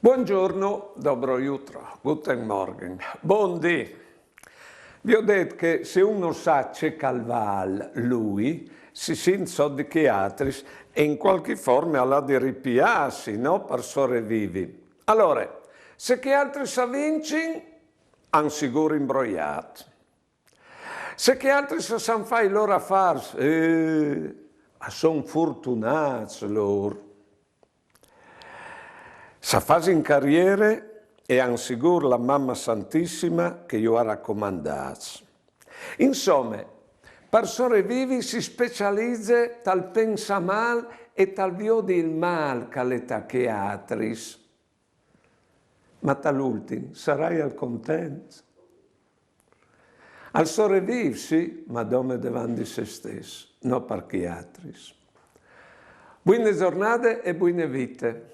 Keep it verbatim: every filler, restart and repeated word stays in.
Buongiorno, dobro jutro, guten Morgen, bundì. Vi ho detto che se uno sa ce che al val lui, si sint sot di chi altris e in qualche forma al à di ripiassi, no? Per sorevivi. Allora, se chi altris a vincin, han sigur imbroiat. Se chi altris a san fai lor afars, eh, a son fortunats lor. Sa fasin cariere e han sigur la Mamma Santissima che ju à racomandats. Insome, per sorevivi si specialize tal pensà mal e tal viodi il mal che al è ta chi altris. Ma tal ultin saraial content? Al soreviv, sì, ma dome devant di se stes, no per chi altris. Buine zornade e buine vite.